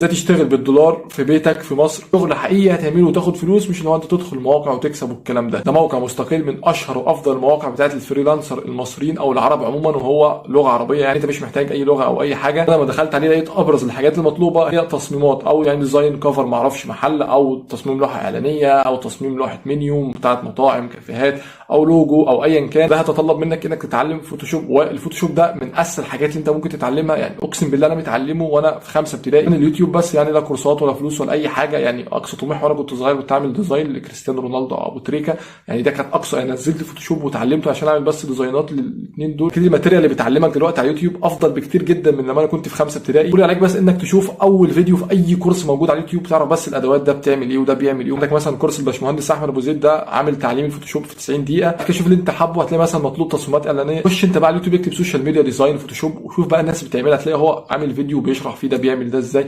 ازاي تشتغل بالدولار في بيتك في مصر؟ شغل حقيقي هتعمله وتاخد فلوس، مش اللي هو انت تدخل مواقع وتكسب والكلام ده. ده موقع مستقل من اشهر وافضل المواقع بتاعت ال freelancer المصريين او العرب عموما، وهو لغة عربيه، يعني انت مش محتاج اي لغة او اي حاجه. انا لما دخلت عليه لقيت ابرز الحاجات المطلوبة هي تصميمات، او يعني design cover معرفش محل، او تصميم لوحة اعلانيه، او تصميم لوحة منيو بتاعت مطاعم، كافيهات، او لوجو، او ايا كان. ده هتطلب منك انك تتعلم فوتوشوب، والفوتوشوب ده من اسهل الحاجات اللي انت ممكن تتعلمها. يعني اقسم بالله انا متعلمة وانا في 5 ابتدائي من اليوتيوب بس، يعني لا كورسات ولا فلوس ولا اي حاجه. يعني اقصى طموحي وانا كنت صغير كنت اعمل design لكريستيانو رونالدو او ابو تريكه، يعني ده كان اقصى. يعني نزلت فوتوشوب وتعلمته عشان اعمل بس ديزاينات للاثنين دول. كل ال material اللي بتعلمك دلوقتي على اليوتيوب افضل بكتير جدا من لما انا كنت في 5 ابتدائي. كل عليك بس انك تشوف اول فيديو في اي كورس موجود على اليوتيوب، تعرف بس الادوات ده بتعمل ايه وده بيعمل ايه. عندك مثلا كورس الباشمهندس احمد ابو زيد، ده عامل تعليم الفوتوشوب في 90 دقيقة. شوف اللي انت حابه، هتلاقي مثلا مطلوب تصميمات اعلانيه، خش انت بقى على اليوتيوب اكتب social media design فوتوشوب وشوف بقى الناس بتعملها، هتلاقي هو عامل فيديو بيشرح فيه ده بيعمل ده ازاي.